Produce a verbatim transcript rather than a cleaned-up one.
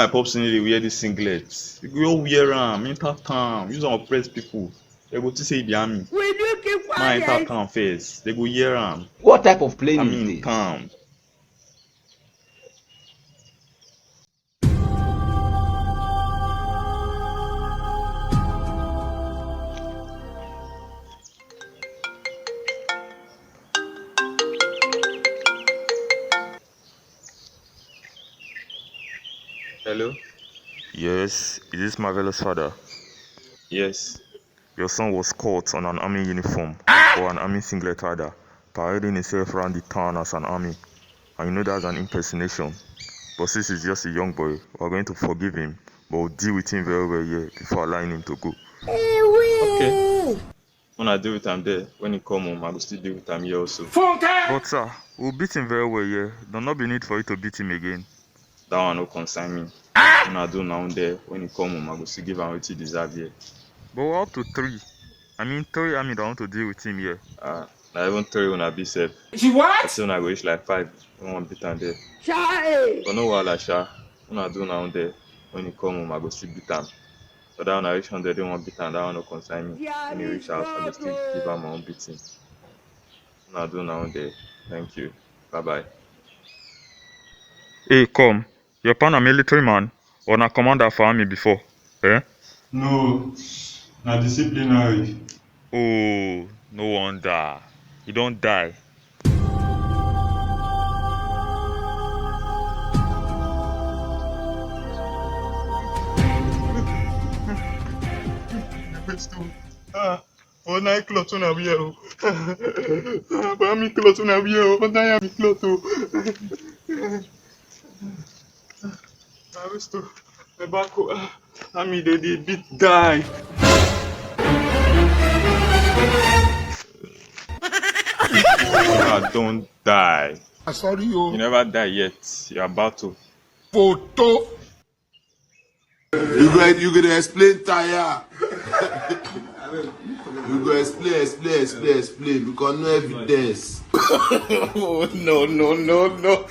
Popsi no dey wear this singlet. You go wear am, enter town, use am oppress people. They go think say you be army. Will you keep quiet? Ma enter town first. They go hear am. What type of plane is this? Army in town. Hello? Yes, is this Marvelous father? Yes. Your son was caught on an army uniform or an army singlet rather, parading himself around the town as an army. And you know that's an impersonation. But since he's just a young boy, we're going to forgive him, but we'll deal with him very well here before allowing him to go. Okay. When I deal with am there, when he come home, I go still deal with am here also. But sir, we'll beat him very well here. There'll not be need for you to beat him again. That one no concern me. Una do una own there. When he come home, I go still give am wetin he deserve here. But we're up to three. I mean, three army that want to deal with him here. Ah, na even three una be sef. She what? I say una go reach like five. No wan beat am there. Chai! But no wahala sha. Una do una own there. When he come home, I go still beat am. But that one I reach hundred, they wan beat am. That one no concern me. When he reach house, I go still give am my own beating. Una do una own there. Thank you. Bye bye. Hey, come. Your pa na military man or na commander for army before? Eh? No, na disciplinary. Oh, no wonder. He don die. Ah, for night cloth una wear o. Bami cloth una wear o. For night army cloth o. Aristo, my back o. Ah, army dey dey beat die. Una don die. Sorry o. You never die yet. You're about to. Photo. You go, you go dey explain tire. You go explain, explain, explain, explain because no evidence. Oh, no, no, no, no.